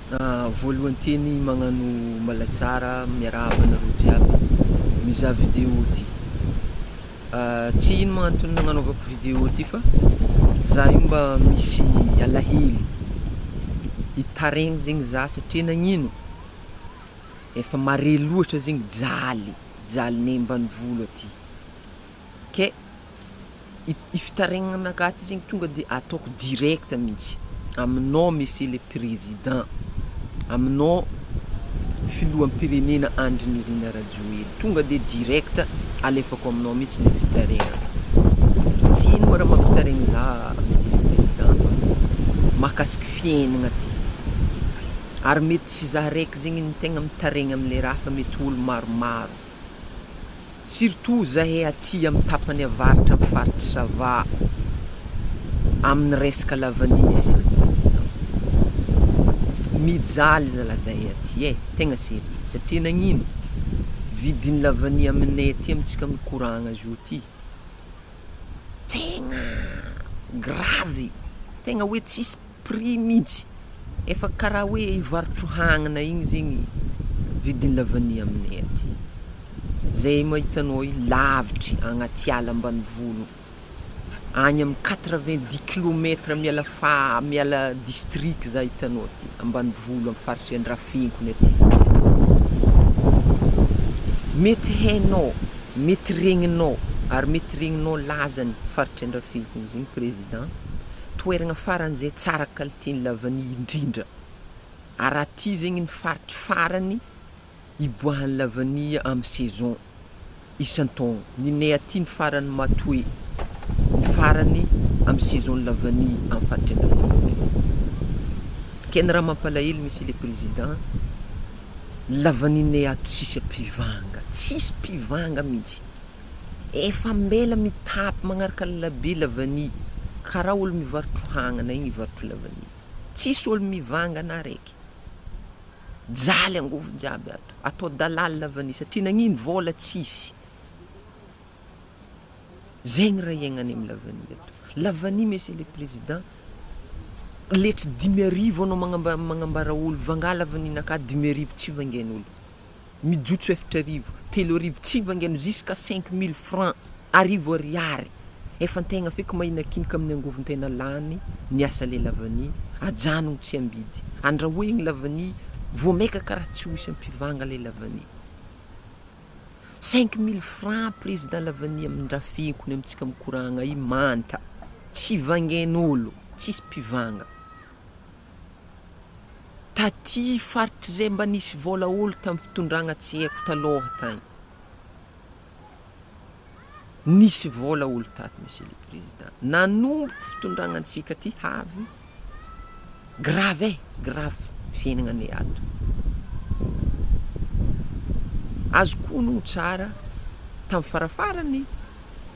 Voalohany teny magnano mbala tsara miarahaba anareo jiaby mizaha video ty. Tsy ino ma antony nagnanaovako video ty fa za io mba misy alahelo, hitaraigny zegny za satria nagnino efa mare loatra zegny jaly, jalinay ambanivolo aty ke i fitarainanakahy ty zegny tonga de ataoko direct mintsy aminao monsieur le président, aminao filoham-pirenena Andry Nirina Rajoely tonga de direct alefako aminao mintsy le fitarainana, tsy ino ma raha mampitaraigny zah monsieur le président fa mahakasiky fiaignana ty ary mety tsy zah araiky zegny no tegna mitaraigny amle raha fa mety olo maromaro, surtout zahay aty amy tapany avaratra amy faritry Sava amin'ny resaka lavanily monsieur le président, mijaly zalah zahay aty e tegna sérieux satria nagnino vidin'ny lavanille aminay aty amintsika mikoragna zio ty tegna gravy tegna hoe tsisy prix mintsy efa kara hoe hivarotro hagnina igny zegny vidin'ny lavanille aminay aty, zay ma hitanao io lavitry agnaty ala ambanivolo agny amy quatre-vingt dix kilomètre miala fa- miala district zah hitanao ty ambanivolo amy faritry Andrafinkony aty, mety hainao, mety regninao ary mety regninao lazany faritry Andrafinkony zegny président, toeragna faran'izay tsara qualité-n'ny lavanille indrindra ary aty zegny ny faritry farany hiboahan'ny lavanille amy saison isan-taogno, ninay aty ny farany matoe, ny farany amy saison-n'ny lavanille amy faritry Andrafinkony, ke ny raha mampalahelo monsieur le président lavanillenay ato tsisy mpivanga, tsisy mpivanga mintsy, efa ambela mitapy magnaraka lalabe lavanille kara olo mivarotro hagnana igny hivarotro lavanille, tsisy ôlo mivanga na raiky, jaly angôvo jiaby ato, atao dalàly lavanille satria nagnino vôla tsisy, zegny raha iaignanay amy lavanille ato, lavanille monsieur le président letry 5000 anao magnamba- magnambara olo vanga lavanillenakahy 5000 tsy vangain'olo, mijotso 4000, 3000 tsy vangain'olo jusqu'à 5000 francs, arivo ariary, efa antegna feky mahinakinika amin'ny angôvon-tegna lany miasa le lavanille ajanony tsy ambidy, andrahoigny lavanille vao maika karaha tsy ho hisy mpivanga le lavanille, 5000 francs président lavanille amin-dRafinkony amintsika mikoragna io manta, tsy vangain'olo, tsisy mpivanga, taty faritry zay mba nisy vôla ôlo tamy fitondragna tsy haiko talôha tagny, nisy vôla olo tato monsieur le président, nanomboky fitondragnantsika ty avy grave e grave fiaignananay ato, azoko onony tsara tamy farafarany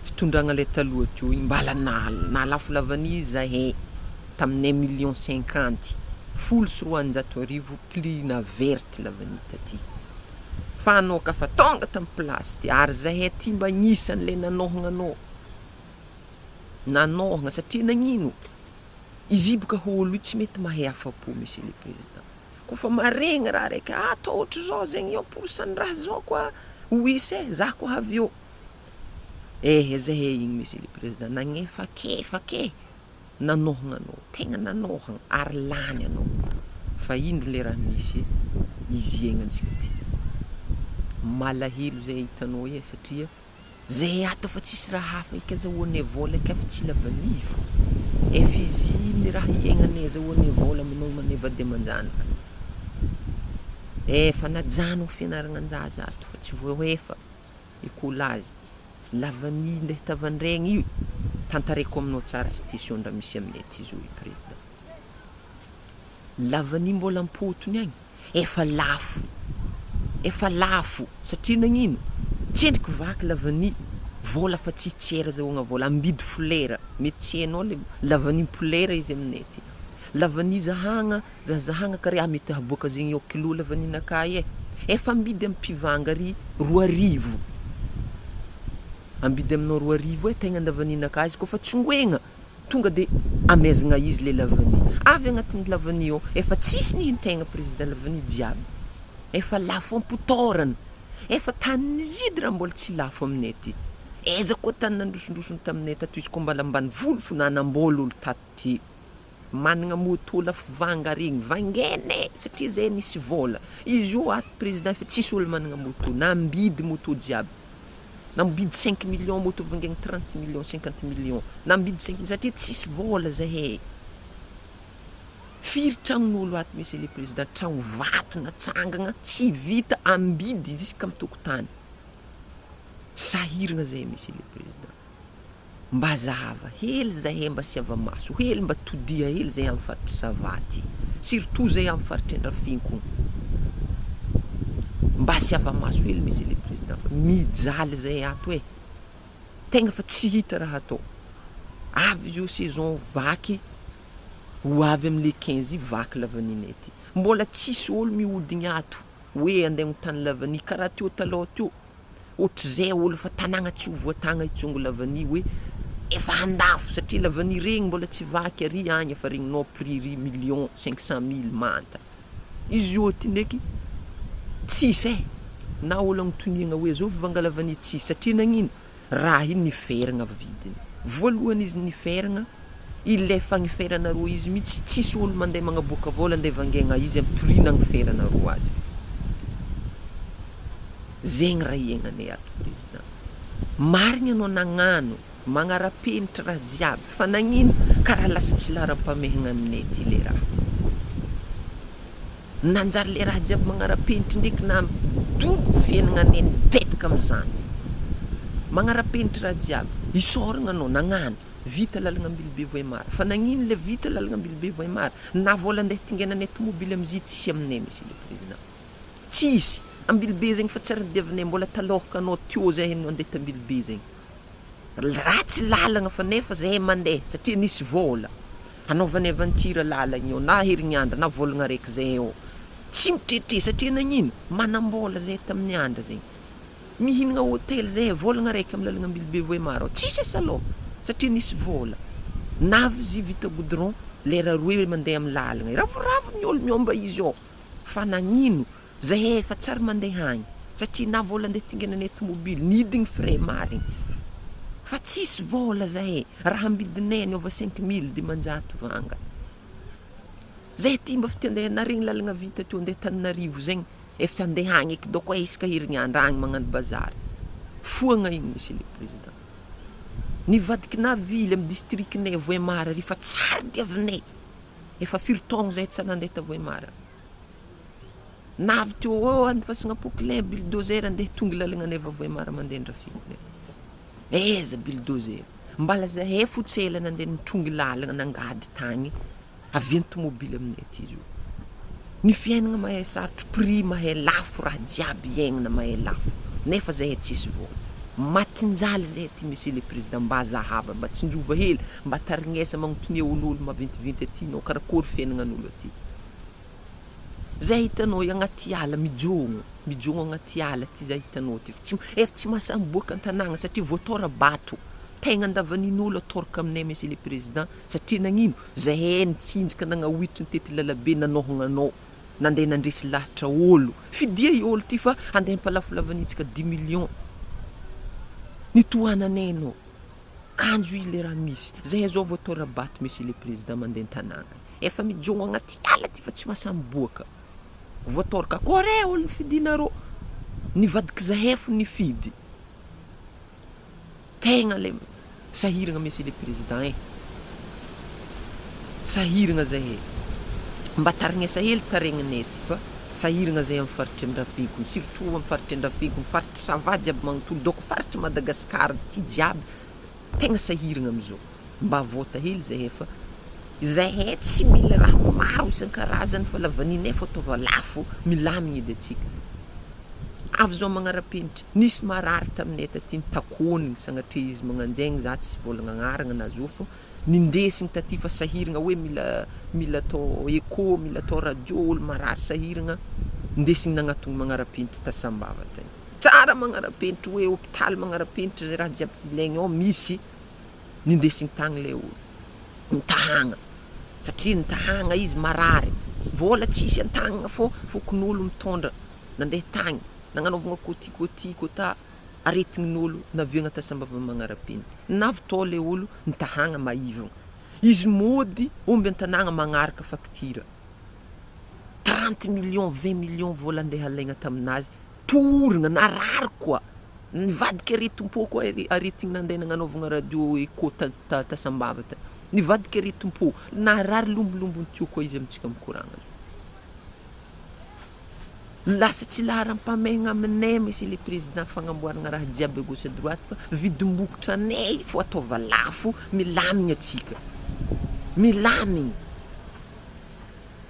fitondragna le taloha teo igny mbala na- nahalafo lavanille zahay tamin'ny un million cinquante, 210 000 prix-na verte lavanille taty, fa anao kafa tonga tamy place ty ary zahay aty mba agnisan'le nanôhagna anao, nanôhagna satria nagnino izy io boka ôlo io tsy mety mahay afa-po monsieur le président, kôfa maregny raha raiky atao ohatr'izao zegny io pour-cent raha zao koa ho hisy e za koa avy eo, ehe zahay igny monsieur le président nagnefakefaka e nanôhagna anao, tegna nanôhagna ary lany anao, fa indro le raha misy izy iaignantsika ty, malahelo zahay hitanao e satria zahay ato efa tsisy raha hafa eky azahoanay vôla eky afa tsy lavanille fô, efa izy iny raha iaignanay azahoanay vôla aminomanay vady aman-janaka, efa najanony fianaragnan-jaza ato fa tsy voahefa ekôlazy, lavanille ndeha tavandraigny io tantaraiko aminao tsara situation raha misy aminay aty zao io président, lavanille mbola ampotony agny efa lafo, efa lafo satria nagnino tsendriky vaky lavanille vôla fa tsisy tsy haira azahoagna vôla amidy folera mety tsy hainao le lavanille folera izy aminay aty, lavanille zahagna zahazahagna kare mety haboaka zegny eo kilo lavanillenakahy e, efa amidy amy mpivanga ary 2000, amidy aminao 2000 e tegna lavanillenakahy izy kôfa tsongoegna. Tonga de amezagna izy le lavany. Avy agnatin'ny lavany ao, efa tsisy nihintegna président lavany jiaby. Efa lafo ampotorana. Efa tany nizidy raha mbola tsy lafo aminay aty. Aiza koa tany nandrosondrosony taminay tato izy koa mbala ambanivolo fo nanambola olo tato ty. Managna moto lafo vanga regny, vangaina e! Satria zay nisy vôla. Izy io ato président efa tsisy olo managna moto, nambidy moto jiaby. Nambidy 5 millions moto vangaigny 30 millions, 50 millions. Nambidy 5 millions satria tsisy vôla zahay. Firy tragnon'olo ato, monsieur le président, tragno vato natsangana tsy vita, ambidy jusqu'à amy tokotany. Sahiragna zahay, monsieur le président. Mba zahava hely zahay, mba asiava maso hely, mba todia hely zahay amy faritry Sava ty. Surtout zahay amy faritry Andrafinkogno. Mba asiava maso hely, monsieur le président, fa mijaly zahay ato e. Tegna fa tsy hita raha atao. Avy izy io saison vaky, ho avy am'le 15 vaky lavaninay ty. Mbola tsisy olo mihodigny ato hoe andeha agnontany lavany karaha teo taloha teo. Ohatr'izay olo fa tanàgna tsy ho voatagna hitsongo lavany hoe efa handafo satria lavany regny mbola tsy vaky ary agny efa regninao prix ry million 500 mille manta. Izy io ty ndraiky tsisy e. Na olo agnontoniagna hoe zao vanga lavany tsisy satria nagnino? Raha iny niferagna vidiny. Voalohany izy niferagna, ilay fagniferanareo izy mihitsy tsisy olo mandeha magnaboaka vôla andeha vangaigna izy amy prix nagniferanareo azy. Zegny raha iaignanay ato, président. Marigny anao nagnano, magnara-penitra raha jiaby fa nagnino karaha lasa tsy laharam-pahamehagna aminay ty le raha. Nanjary le raha jiaby magnara-penitry ndraiky nampidobo fiaignananay nipetaka amizany. Magnara-penitry raha jiaby, isaoragna anao nagnano, vita lalagna Ambilobe Vohemar. Fa nagnino le vita lalagna Ambilobe Vohemar? Na vôla andeha tingenanay tomobily amizy tsisy aminay, monsieur le président. Tsisy. Ambilobe zegny fa tsy ary nidiavinay mbola talôhaka anao teo zahay no andeha t'Ambilobe zegny. Ratsy lalagna fa nefa zahay mandeha satria nisy vôla. Anaovanay aventure lalagna io na herignandro na vôlagna araiky zahay ao. Tsy mitretré satria nagnino? Manam-bôla zahay tamin'ny andro zegny. Mihinagna hôtely zahay vôlagna araiky amy lalagna Ambilobe Vohemar ao. Tsisy asa alôha satria nisy vôla. Navy izy vita goudron, lera 2 mandeha amy lalagna. Ravoravo ny olo miomba izy ao. Fa nagnino? Zahay efa tsary mandeha agny satria na vôla andeha tingenanay tomobily nidigny frais marigny. Fa tsisy vôla zahay. Raha ambidinay niova 5000 500 vanga. Zahay ty mba fa te andeha na regny lalagna vita teo andeha Tananarivo zegny efa andeha agny eky dôko isaka herignandro agny magnano bazary. Foagna igny, monsieur le président. Nivadiky navily amy distrikinay Vohemar ary fa tsary diavinay. Efa firy taogno zahay tsy nandeha ta Vohemar. Navy teo eo andifasagna poclain, bulldozer andeha tonga lalagna anay avy Vohemar mandeha Andrafinkony. Aiza bulldozer? Mbala zahay fo tsy ela nandeha nitrongy lalagna nangady tagny avian'ny tomobily aminay aty izy io. Ny fiainana mahay sarotro, prix mahay lafo, raha jiaby iainana mahay lafo. Nefa zahay tsisy vôla. Matinjaly zahay aty, monsieur le président, mba zahava, mba tsinjova hely, mba tarignesa magnotonia ololo maventiventy aty nao karakôry fiaignanan'olo aty. Zay hitanao agnaty ala mijogno, mijogno agnaty ala aty zay hitanao ty fa tsy efa tsy mahasahy miboaka an-tanàgna satria voatora-bato. Tegna andavanin'olo atôraka aminay, monsieur le président, satria nagnino? Zahay nitsinjaka nagnaohitry nitety lalabe nanôhagna anao, nandeha nandresy lahatra olo. Fidia i olo ty fa andeha hampalafo lavanintsika 10 millions. Nitohananay anao. Kanjo izy le raha misy. Zahay zao voatora-bato, monsieur le président, mandeha an-tanàgna. Efa mijogno agnaty ala ty fa tsy mahasahy miboaka. Voatoraka akôry e olo nifidinareo. Nivadiky zahay fo nifidy. Tegna le sahiragna, monsieur le président e. Sahiragna zahay. Mba tarignesa hely taregninay ty fa sahiragna zahay amy faritry Andrafinkony, surtout amy faritry Andrafinkony, faritry Sava jiaby magnontolo, donc faritry Madagasikara ty jiaby tegna sahiragna amizao. Mba vôta hely zahay fa zahay tsy mila raha maro isan-karazany fa lavaninay fô ataova lafo milamigny edy atsika. Avy zao magnara-penitra, nisy marary taminay taty nitakônigny sagnatria izy magnanjegny za tsy vôlagna agnarana na zo fô nindesigny taty fa sahiragna hoe mila atao écho, mila atao radio, olo marary sahiragna indesigny nagnatony magnara-penitra ta Sambava tagny. Tsara magnara-penitra hoe hôpitaly magnara-penitra zay raha jiaby ilaigny ao misy nindesigny tagny le olo. Nitahagna satria nitahagna izy marary, vôla tsisy an-tagnana fô fokonolona mitôndra nandeha tagny nagnanaovana kôty kôty kôta aretignin'olo naviagna ta Sambava magnara-penitra, navy tô le olo nitahagna maivagna, izy mody omby an-tanagna magnaraka facture, 30 millions, 20 millions vôla andeha alaigna taminazy, toragna narary koa, nivadika aretim-pô koa aretigny nandeha nagnanaovana radio echo ta ta Sambava tany, nivadika aretim-pô, narary lombolombony teo koa izy amintsika mikoragna zao. Lasa tsy laharam-pahamehana aminay monsieur le président fagnamboarana raha jiaby à gauche à droite fa vidim-bokotra anay fô ataova lafo milamigna atsika, milamigny,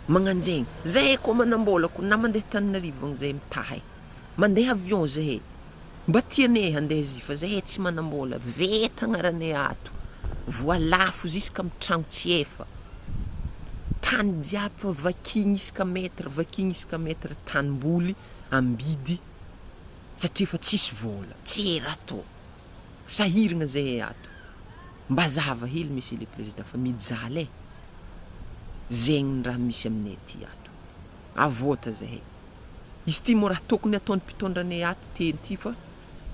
magnanjegny, zahay koa manam-bôla koa na mandeha Antananarivo agny zahay mitaha e, mandeha avion zahay, mba tianay handeha izy fa zahay tsy manam-bôla, veta agnaranay ato, voa lafo jusqu'à amy tragno tsy efa, tany jiaby fa vakigny isaka mètre, vakigny isaka mètre tanimboly ambidy satria efa tsisy vôla, tsy hay raha atao, sahiragna zahay ato, mba zahava hely monsieur le président fa mijaly e, zegny raha misy aminay aty ato, avôta zahay, izy ty moa raha tokony ataon'ny mpitondra anay ato teny ty fa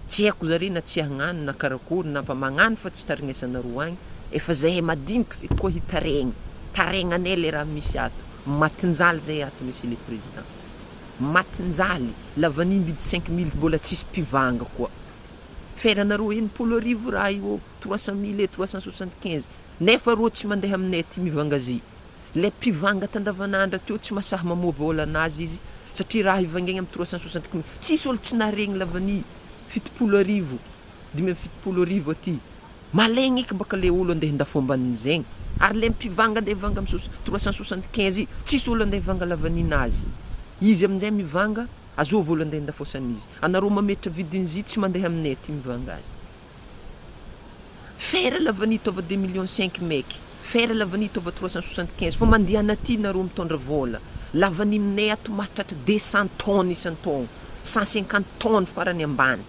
tsy haiko zare na tsy hagnano na karakory na fa magnano fa tsy tarignesanareo agny, efa zahay madiniky feky koa hitaregny, taregnanay le raha misy ato, matin-jaly zahay ato monsieur le président, matin-jaly, lavanille mividy 5000 mbola tsisy mpivanga koa, feranareo 1060 raha io 300 000 e, 375, nefa rô tsy mandeha aminay aty mivanga azy, le mpivanga tandavanandro teo tsy mahasahy mamoa vôla anazy izy satria raha ivangaigny amy 375, tsisy olo tsy naharegny lavanille 1070, 1075 aty, malaigny eky baka le olo andeha handafo ambanin'izegny, ary le mpivanga andeha hivanga amy 375 tsisy olo andeha hivanga lavanillenazy, izy aminjay mivanga azovy olo andeha handafôsana izy, anareo mametra vidin'izy tsy mandeha aminay aty mivanga azy. Fera lavanille taova 2 millions 5 meky, fera lavanille taova 375 fa mandehana aty nareo mitondra vôla, lavanille aminay ato mahatratra 200 tonnes isan-taogno, 150 tonnes farany ambany.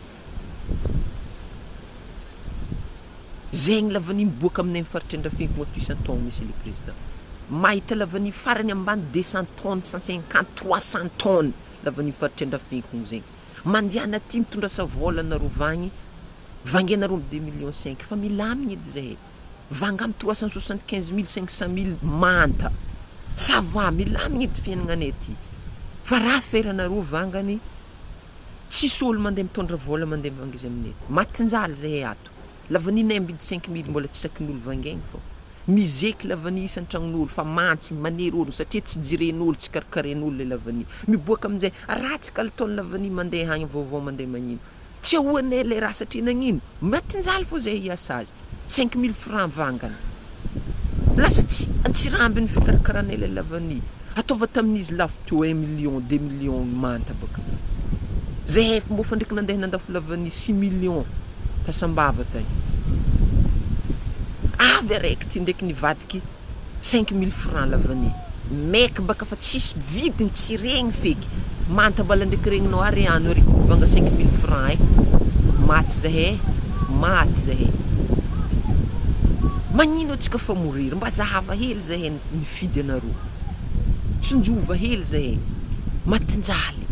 Zegny lavanille miboaka aminay amy faritry Andrafiankogno ato isan-taogno monsieur le président. Mahita lavanille farany ambany 200 tonnes, 150, 300 tonnes lavanille faritry Andrafiankogno zegny. Mandehana aty mitondrasa vôla anareo vagny, vangainareo amy 2 millions 5 fa milamigny edy zahay. Vanga amy 375 000, 500 000 manta, ça va milamigny edy fiaignananay aty. Fa raha feranareo vangany, tsisy olo mandeha mitondra vôla mandeha mivanga izy aminay, matin-jaly zahay ato. Lavanille mividy 5000 mbola tsy sakin'olo vangaigny fô. Mizeky lavanille isan-tragnon'olo fa mantsigny manery olo satria tsy jiren'olo, tsy karakarain'olo le lavanille. Miboaka aminjay ratsy kalitaon'ny lavanille mandeha agny vaovao mandeha magnino. Tsy ahoanay le raha satria nagnino? Matin-jaly fô zahay hiasa azy. 5000 francs vangany. Lasa tsy antsirambiny fikarakaranay le lavanille. Ataova tamin'izy lafo teo 1 million, 2 millions manta baka. Zahay mbô fa ndraiky nandeha nandafo lavanille 6 millions ta Sambava tagny. Avy araiky ty ndraiky nivadiky 5000 francs lavanille. Maiky baka fa tsisy vidiny, tsy regny feky. Manta mbala ndraiky regninao ary ano ary mivanga 5000 francs e. Maty zahay, maty zahay. Magnino antsika fa moriry? Mba zahava hely zahay nifidy anareo. Tsinjova hely zahay. Matin-jaly.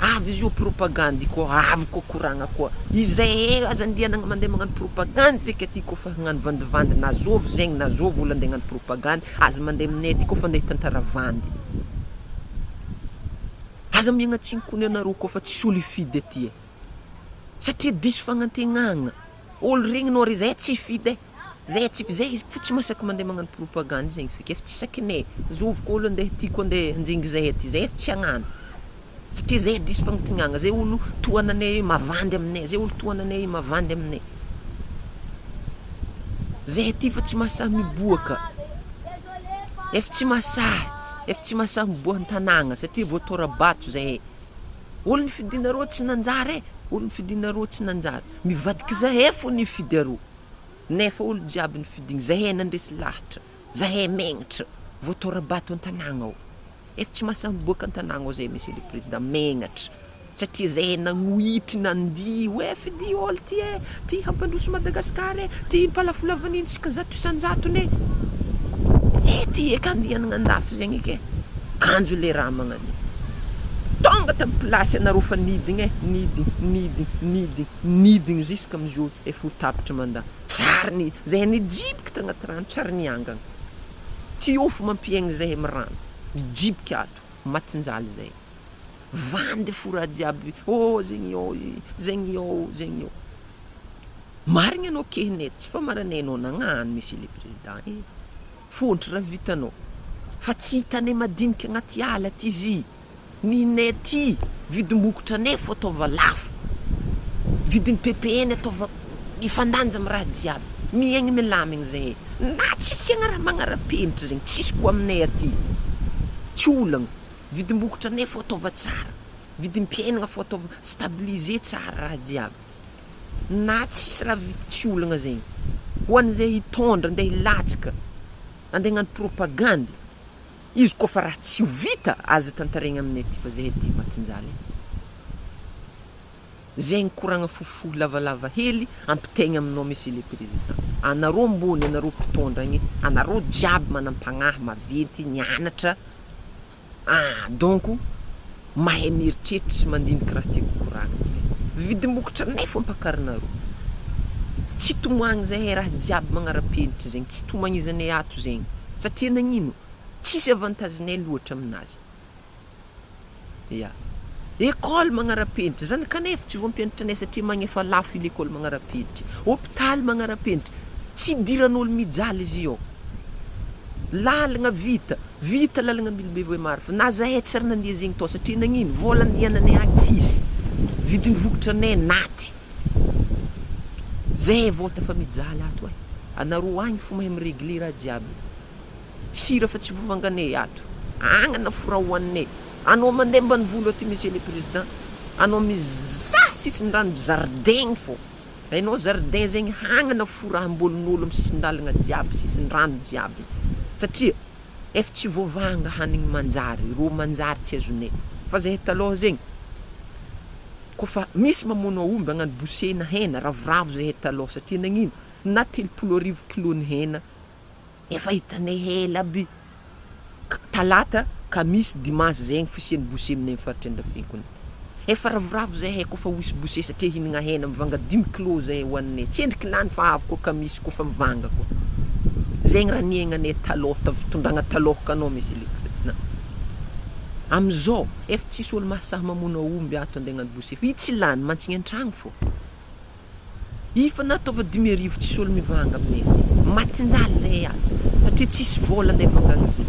Avy izy io propagandy koa, avy koa koragna koa. Izay aza andrianagna mandeha magnano propagandy feky aty koa fa hagnano vandivandy na zôvy zegny na zôvy olo andeha hagnano propagandy, aza mandeha aminay aty koa fa andeha hitantara vandy. Aza miagna-tsigny kony anareo koa fa tsisy olo hifidy aty e. Satria diso fagnantegnana. Olo regninao re zahay tsy hifidy e. Zahay tsy zahay fa tsy mahasaky mandeha magnano propagandy zegny feky efa tsy sakinay. Zovy koa olo andeha tiako andeha hanjengy zahay aty, zahay efa tsy hagnano. Satria zahay diso fagnantegnana, zay olo tohananay mavandy aminay, zay olo tohananay mavandy aminay. Zahay aty fa tsy mahasahy miboaka. Efa tsy mahasahy, efa tsy mahasahy miboaka an-tanàgna satria voatora-bato zahay. Olo nifidinareo tsy nanjary e, olo nifidinareo tsy nanjary. Mivadiky zahay fô nifidy arô. Nefa olo jiaby nifidigny, zahay nandresy lahatra, zahay megnatra, voatora-bato an-tanàgna ao. Efa tsy mahasahy miboaka an-tanàgna ao zahay monsieur le président, megnatra. Satria zahay nagnohitry nandihy hoe fidio olo ty e, ty hampandroso Madagascar e, ty mpalafolavanitsika 100% e. E ty eka andianagna andafy zegny eka e. Kanjo le raha magnan'io. Tonga tamy place anareo fa nidigna e, nidigny, nidigny, nidigny, nidigny jusque amizio efa ho tapitry mandat. Tsary ny, zahay nijiboky tagnaty rano tsary niangana. Tuyau fo mampiaigny zahay amy rano, mijiboky ato, matin-jaly zahay. Vandy fo raha jiaby, oh zegny eo, zegny eo, zegny eo. Marigny anao kehinay, tsy fa maranay anao nagnano monsieur le président e, fôntry raha vitanao, fa tsy hitanay madiniky agnaty ala ty izy, ninay ty vidim-bokotranay fô ataova lafo, vidin'ny PPN ataova mifandanja amy raha jiaby, miaigny milamigny zahay, na tsy asiagna raha magnara-penitra zegny, tsisy koa aminay aty, tsy olagna. Vidim-bokotra nefa ataova tsara, vidim-piainagna fô ataova stabiliser tsara raha jiaby, na tsisy raha vita tsy olagna zegny, ho an'izay hitondra andeha hilatsaka, andeha hagnano propagandy, izy koa fa raha tsy ho vita aza tantaraigna aminay aty fa zahay aty matin-jaly e. Zegny koragna fohifohy lavalava hely ampitaigna aminao monsieur le président, anareo ambony, anareo mpitondra agny, anareo jiaby manam-pagnahy maventy nianatra, ah donc mahay mieritreritra sy mandiniky raha tiako koragnina zay, vidim-bokotra nefa ampakarinareo, tsy tomoagny zahay raha jiaby magnara-penitra zegny, tsy tomagnizanay ato zegny, satria nagnino tsisy avantage-nay loatra aminazy. Ya. École magnara-penitra, zany kanefa tsy voampianatra anay satria magnefa lafo i l'école magnara-penitra. Hôpitaly magnara-penitra, tsy idiran'olo mijaly izy io. Lalagna vita, vita lalagna Ambilobe Vohemar fa na zahay tsy ary nandeha zegny tao satria nagnino vôla andehananay agny tsisy, vidin'ny vokatranay naty. Zahay vao tafa mijaly ato e, anareo agny fo mahay mi-regler raha jiaby. Sira fa tsy vovanganay ato. Agnana fo raha hohaninay. Anao mandeha ambanivolo aty monsieur le président, anao mizaha sisin-drano jardin fô. Hainao jardin zegny hagnana fo raha ambolin'olo amy sisin-dalagna jiaby, sisin-drano jiaby. Satria efa tsy voavanga hanigny manjary, rô manjary tsy azonay. Fa zahay talôha zegny, kôfa misy mamono aomby hagnano bouchée-na hena, ravoravo zahay talôha satria nagnino? Na 1030 kilô ny hena Efa hitanay ela aby talata, kamisy, dimanche zegny fisian'ny boucher aminay amin'ny faritra Andrafiankony. Efa ravoravo zahay kôfa hoisy boucher satria hihinagna hena mivanga dimy kilô zahay hoaninay, tsy endriky lany fa avy koa kamisy kôfa mivanga koa. Zegny raha niaignanay talôha tamin'ny fitondragna talôha kanao monsieur le président. Amizao efa tsisy olo mahasahy mamono aomby ato andeha hagnano boucher fa i tsy lany mantsigny an-tragno fô. Efa nataova 5000 tsisy olo mivanga aminay aty. Matinjaly zahay ato satria tsisy vola andeha hivangagna izy.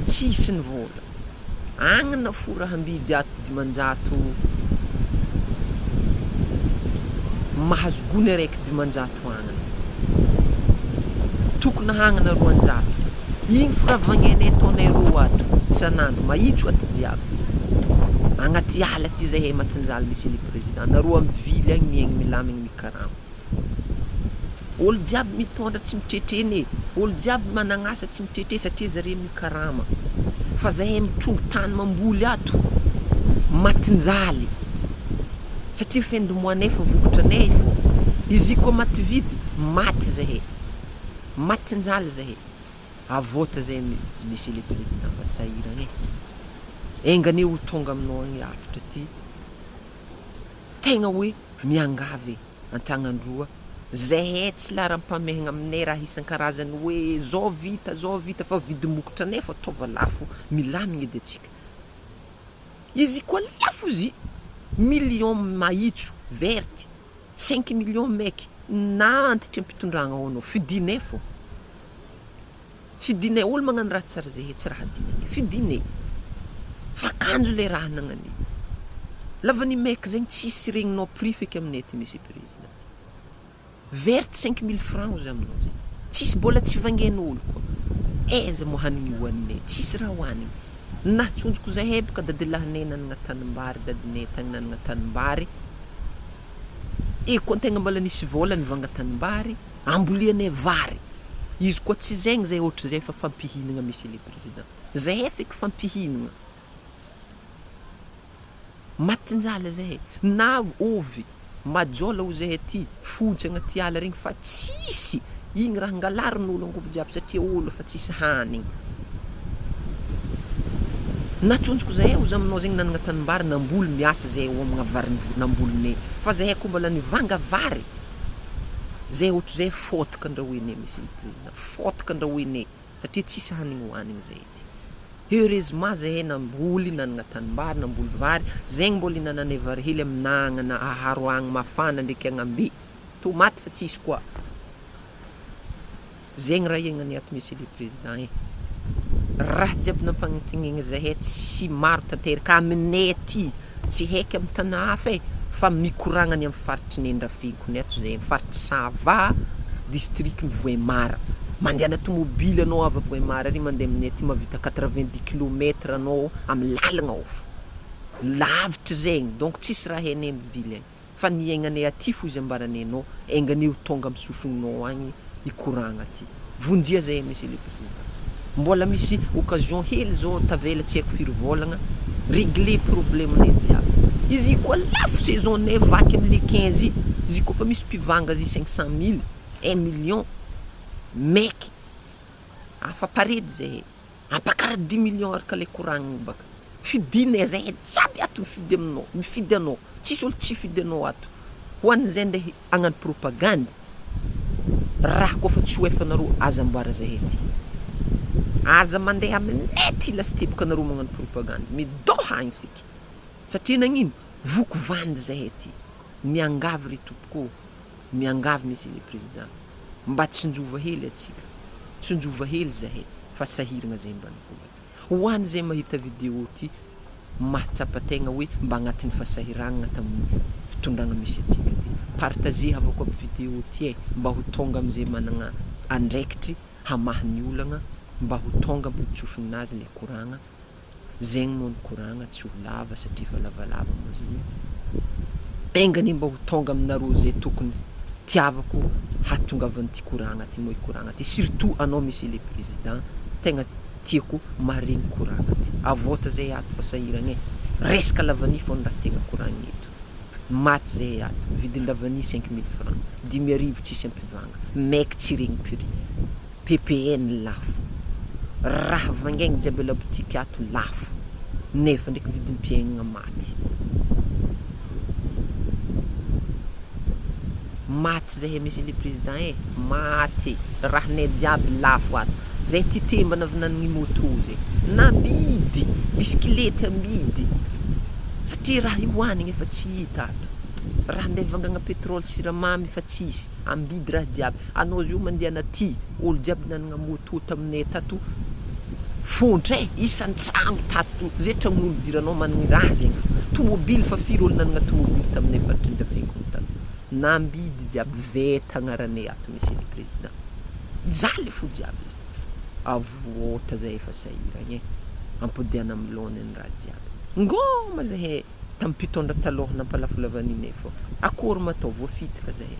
Tsisy ny vola. Agnana fo raha amidy ato 500 mahazo gony araiky 500 agnana. Tokony hagnana 200. Igny fo raha vangainay ataonay rô ato isan'andro mahitso ato jiaby. Agnaty ala aty zahay matinjaly monsieur le président, nareo amy ville agny miaigny milamigny mikarama. Olo jiaby mitondra tsy mitretreny e, olo jiaby managn'asa tsy mitretre satria zare mikarama. Fa zahay mitrongy tany mamboly ato matinjaly satria fin de mois nay fa vokatranay fô. Izy koa maty vidy, maty zahay, matinjaly zahay. Avôta zay monsieur le président fa sahiragna e. Enga anie ho tonga aminao agny hafatra ty. Tegna hoe miangavy e, an-tagnandroa, zahay tsy laharam-pahamehagna aminay raha isan-karazany hoe zao vita, zao vita fa vidim-bokotra nefa ataova lafo milamigna edy antsika. Izy koa lafo izy, million mahitso, verte, 5 millions maiky, na antitry am-pitondragna ao anao, fidinay fô. Fidinay olo magnano raha tsara zahay tsy raha adinanay, fidinay. Fa kanjo le raha nagnan'io. Lavany maiky zegny tsisy regninao prix feky aminay aty monsieur président. Verte 5000 francs ozy aminao zegny. Tsisy mbola tsy vangain'olo koa. Aiza moa hanigny hohaninay, tsisy raha hohanigny. Nahatsonjoko zahay boka dadilahinay nanagna tanimbary, dadinay tagny nanagna tanimbary. E koa antegna mbola nisy vôla nivanga tanimbary, ambolianay vary. Izy koa tsy zegny zay ohatry fa fampihinagna monsieur le président. Zahay feky fampihinagna. Matin-jaly zahay, na ovy, majola ho zahay aty, fotsy agnaty ala regny fa tsisy, igny raha angalarin'olo angovo jiaby satria olo efa tsisy hanigny. Natsonjoko zahay ozy aminao zegny nanagna tanimbary namboly miasa zahay homagna vary nambolinay fa zahay koa mbola nivanga vary zay ohatr'izay fôtaka andrahoinay monsieur le président, fôtaka andrahoinay satria tsisy hanigny hohanigny zahay aty. Heureusement zahay namboly nanagna tanimbary namboly vary, zegny mbola ihinananay vary hely amin'agnana aharo agny mafana ndraiky agnambe, tomaty fa tsisy koa. Zegny raha iaignanay ato monsieur le président e! Raha jiaby nampanantenaigna zahay tsy maro tanteraka aminay aty, tsy haiky amy tana hafa e, fa mikoragna ny amy faritry ny Andrafinkony ato zahay, faritry Sava, district-n'i Vohemar, mandehana tomobily anao avy Vohemar ary mandeha aminay aty mahavita 90 kilomètre anao amy lalagna ao fô, lavitry zegny donc tsisy raha hainay mivily agny. Fa ny iaignanay aty fo izy ambaranay anao, enga anie ho tonga am sofininao agny i koragna ty. Vonjia zahay monsieur le président. Mbola misy occasion hely zao tavela tsy haiko firy vôlagna, regler problème nay jiaby. Izy koa lafo saison nay vaky am le 15 izy koa fa misy mpivanga azy 500 mille, un million, maiky, afa paredy zahay. Ampakara dix millions araka le koragniny baka. Fidinay zahay jiaby ato mifidy aminao, mifidy anao, tsisy olo tsy hifidy anao ato. Ho an'izay ndeha hagnano propagandy, raha kôfa tsy ho efanareo aza amboara zahay aty. Aza mandeha aminay aty lasiteboka anareo magnano propagandy, midôha agny feky. Satria nagnino? Voky vandy zahay aty. Miangavy ry tompoko ô, miangavy monsieur le président, mba tsinjova hely atsika, tsinjova hely zahay fa sahiragna zahay ambanivolo aty. Ho any zay mahita vidéo ty mahatsapa tegna hoe mba agnatin'ny fasahiragnana tamin'ny fitondragna misy atsika ty, partager havako aby vidéo ty e, mba ho tonga amizay managna andraikitry hamaha ny olagna, mba ho tonga ampotsofininazy le koragna. Zegny moa ny koragna tsy ho lava satria efa lavalava moa izy io. Enga anie mba ho tonga aminareo zay tokony tiavako hahatongavan'ity koragna ty moa i koragna ty surtout anao monsieur le président tegna tiako maharegny koragna ty. Avôta zay ato fa sahiragna e. Resaka lavania fô ny raha tiagna koragnina eto. Maty zay ato, vidin-davania 5000 francs, 5000 tsisy ampivanga, maiky tsy regny prix. Ppn lafo, raha vangaigny jiaby à la boutique ato lafo, nefa ndraiky vidim-piaignana maty. Maty zahay monsieur le président e, maty, rahanay jiaby lafo ato, zahay ty tembana avy nanagny moto zay, namidy, bisikilety amidy, satria raha hohanigny efa tsy hita ato, raha ande hivangagna pétrole siramamy efa tsisy, amidy raha jiaby. Anao zao mandehana aty, olo jiaby nanagna moto taminay tato fontra e, isan-tragno tato, zay tragnon'olo idiranao managny raha zegny fô, tomobily fa firy olo nanagna tomobily taminay faritry Andrafiankony tato, nambidy jiaby veta agnaranay ato monsieur le président, jaly fo jiaby izy, avoota zahay efa sahiragna e, ampodiana amy laoniny raha jiaby, ngôma zahay. Tamin'ny mpitondra taloha nampalafo lavanille fô akory ma atao voafitika zahay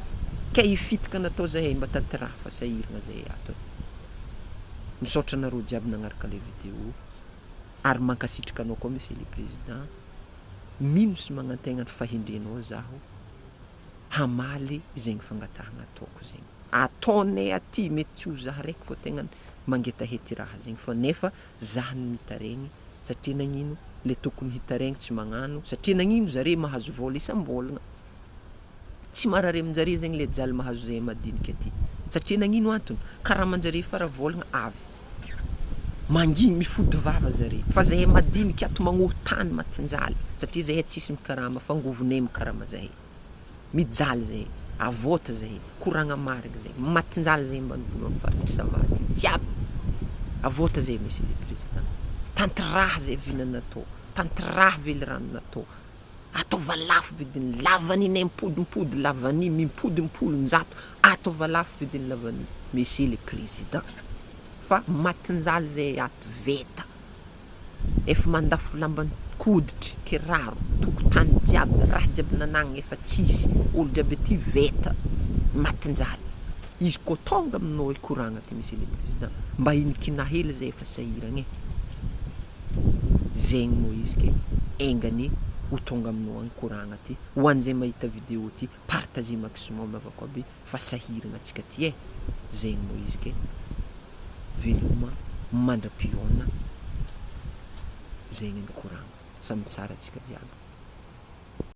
kay hifitika natao zahay mba tanteraha fa sahiragna zahay ato e misaotra anareo jiaby nagnaraka le video ary mankasitraka anao koa monsieur le président mino sy magnantegna ny fahendrenao zaho hamaly zegny fangatahagna ataoko zegny ataonay aty mety tsy ho za raiky fô tegna mangetahety raha zegny fa nefa za no mitaregny satria nagnino le tokony hitaregny tsy magnano satria nagnino zare mahazo vôla isam-bôlagna tsy marary aminjare zegny le jaly mahazo zahay madinika aty satria nagnino antony karamanjare fara vôlagna avy manginy mifody vava zare fa zahay madinika ato magnoho tany matin-jaly satria zahay tsisy mikarama fa angovonay mikarama zahay. Mijaly zahay, avôta zahay, koragna marigny zay, matin-jaly zahay ambanivolo am faritry Sava ty jiaby, avôta zahay monsieur le président, tanteraha zay vina natao, tanteraha velirano natao, ataova lafo vidin'ny lavanille mipodimpody lavanille mimpody impolonjato, ataova lafo vidin'ny lavanille monsieur le président, fa matin-jaly zahay ato veta. Efa mandafo lamban-koditry, kiraro, tokotany jiaby, raha jiaby nanagnana efa tsisy, olo jiaby aty veta, matin-jaly, izy koa tonga aminao hikoragna ty monsieur le président, mba inikinà hely zay efa sahiragna e, zegny moa izy ke enga anie Ho tonga aminao agny koragna ty. Ho an'izay mahita vidéo ty, partager maximum avako aby fa sahiragna antsika ty e. Zegny moa izy ke veloma mandra-pihaona, zegny ny koragna. Samy tsara antsika jiaby.